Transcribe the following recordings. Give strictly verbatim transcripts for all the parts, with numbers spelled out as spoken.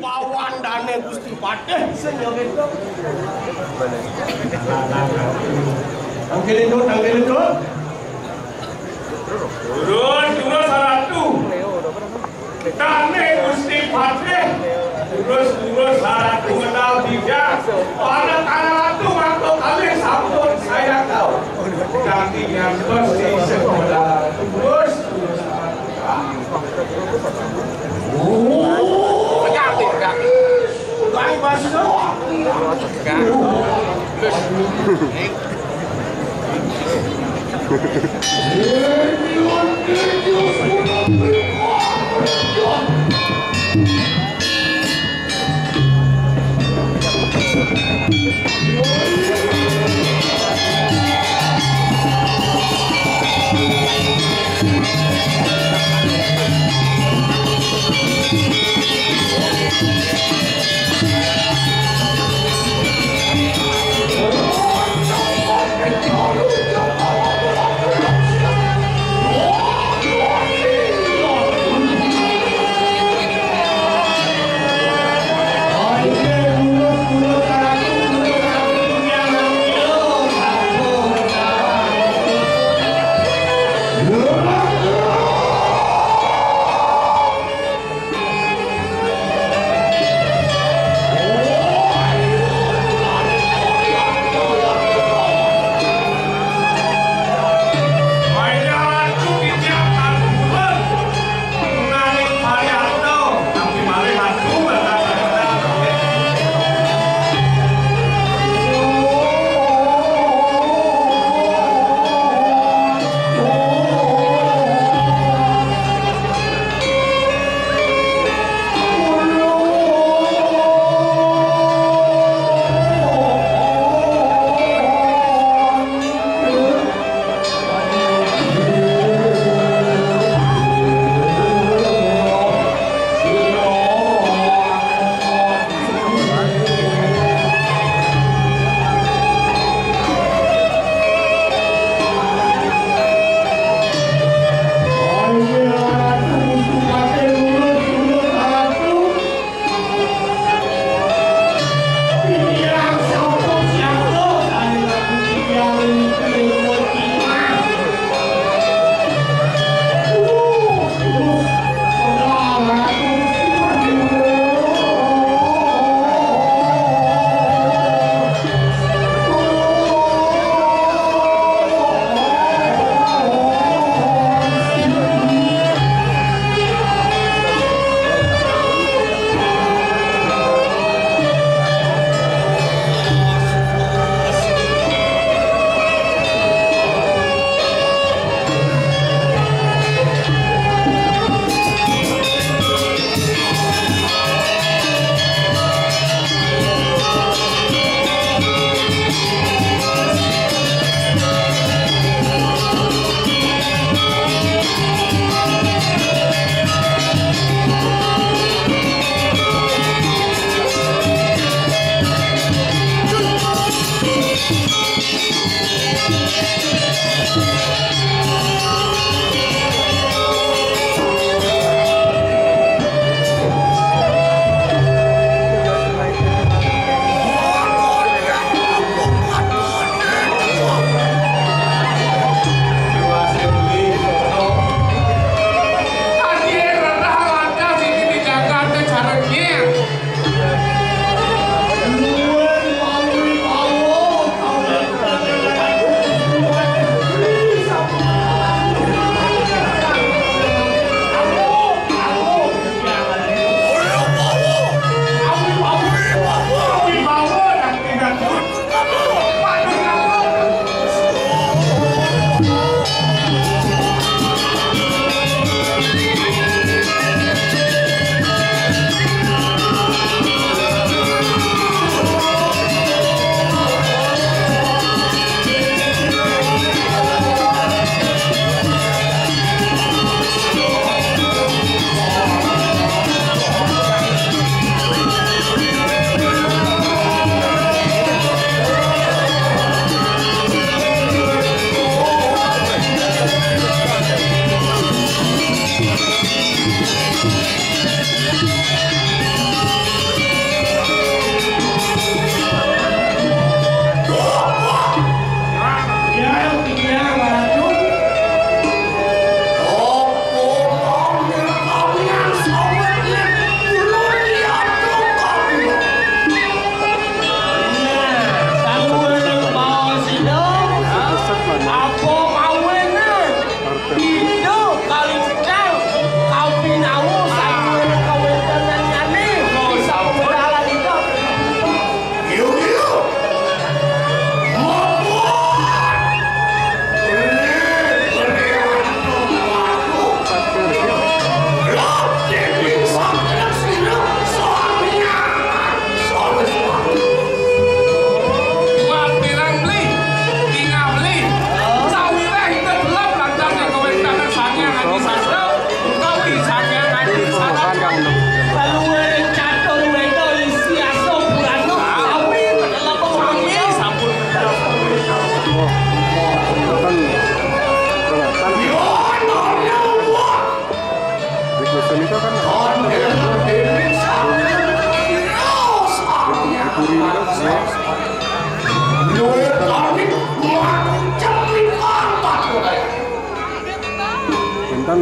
Pawandané Gusti Patih sing ya kéto. Tangkil, Nduk, tangkil, Nduk. Durus, durus, Ratu. Dané Gusti Patih. Durus, durus, Ratu medal tiga. Para Ratu mangko kalih sampun saya tahu. Ganti ngantos sing medal. Durus, durus, Ratu.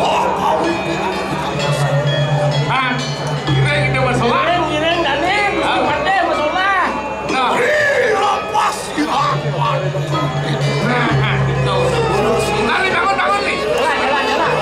Wah, kau. Ah, ini, ini masalah. Ngiring, ngiring, Danin. Ah. Mati masalah. Nah. Ih, lepas, ih, lepas. Nah, itu. Nah, nih, bangun, bangun, nih. Jalan, jalan, jalan.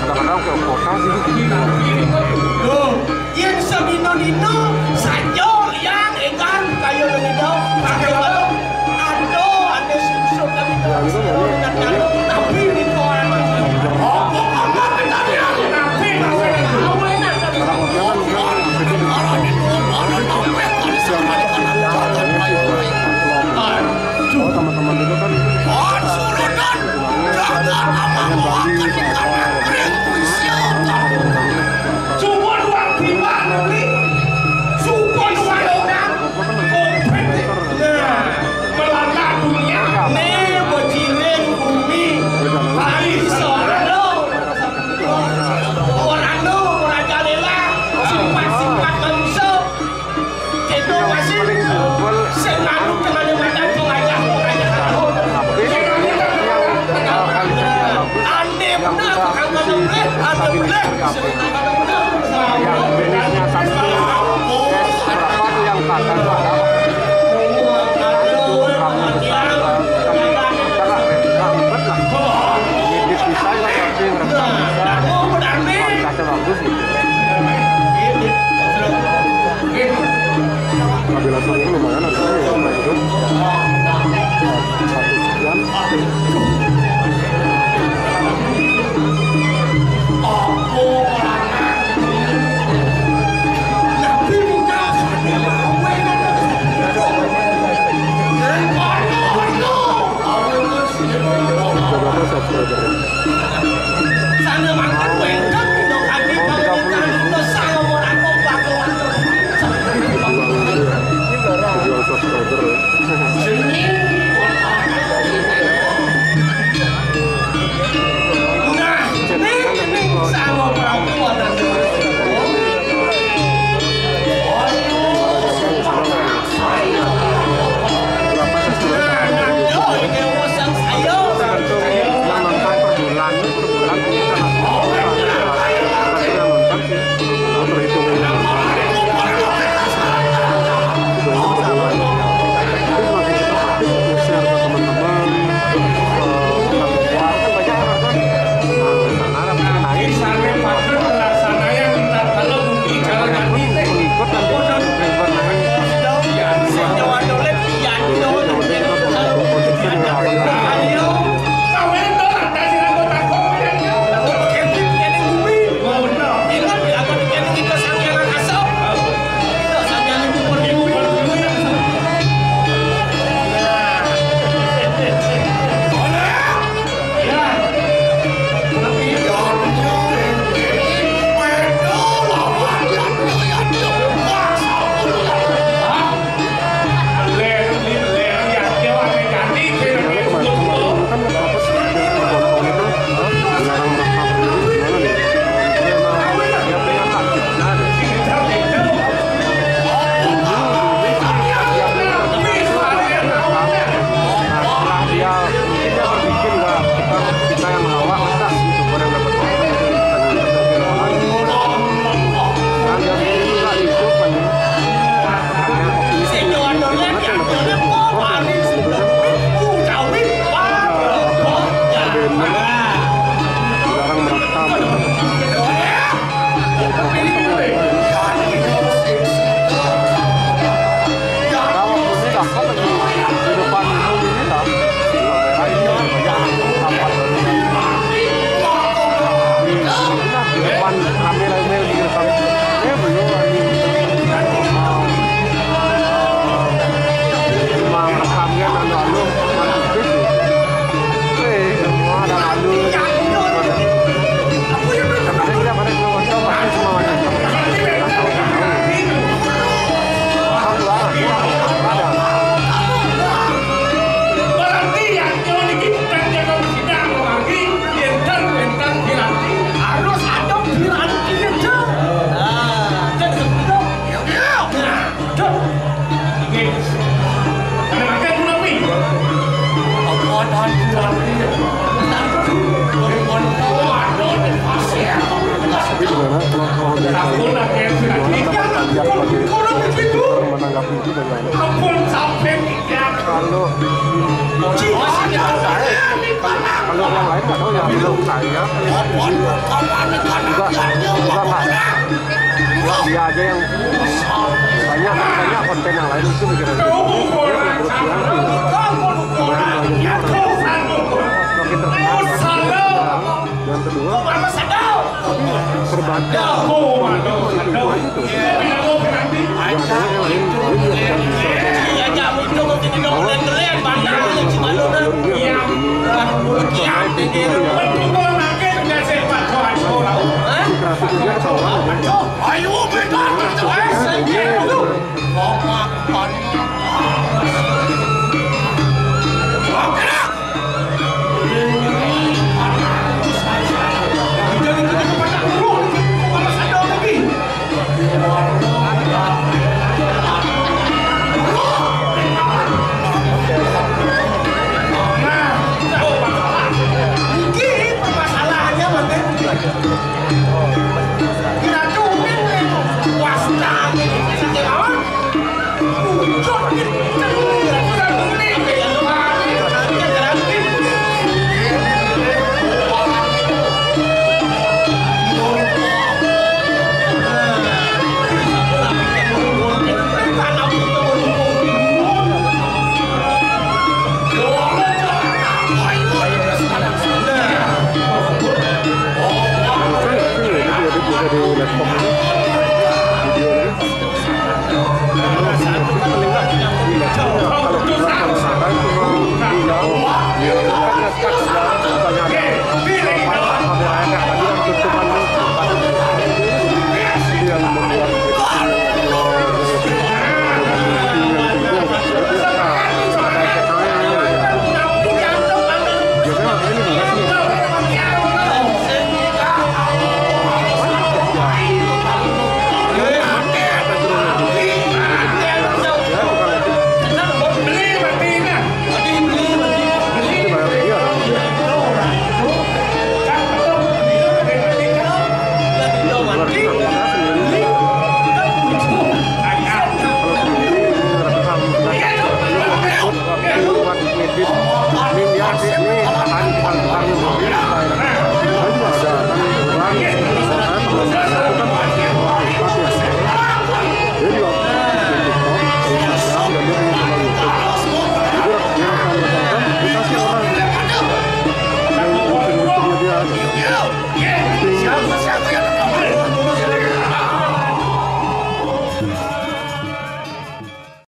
Kadang-kadang ke kota sih. Loh, yen semino-mino saja yang edan kaya ngene, pakai balok. Aduh, ane sing sok kami. Tapi ini orang. Apa kabar? Tapi Oh, teman-teman dulu kan. Hanya Bali, apa, Cuma dua gimana nih? Cuma dua orang. Nah, melanda dunia. Nih, beciring bumi. Bali, Solo. Orlando, Merajalela, sifat-sifat manusia. Itu masih sing anu tengah mata pengajah, pengajah. Ande benar, ada benar. Yang miliknya satu, berapa tuh yang kata itu ada? Itu kamu besar, kan? Kita lah, ribet lah. Ngedit bisa, tapi ngerekam bisa. Kualitasnya bagus gitu. Mobil langsung ini lumayan harganya ya, Pak, itu. Satu sekian. Berapa subscriber? Sana makan wengkang, Indo kami, kalau kita Indo sama orang kompak, orang. Jual subscriber ya. Nah, ini sama perempuan. Berapa subscriber? Nah, nah, yo, ini urusan saya. Yang nonton per bulan. Belum saya juga juga nggak, nggak dia aja yang banyak, banyak konten yang lain itu pikiran grup yang sih makin banyak orang makin terkenal. Yang kedua, tapi terbatas itu aja tuh. Nggak ada yang lain. Dia juga nggak bisa. Ayo, bebas, bebas, bebas.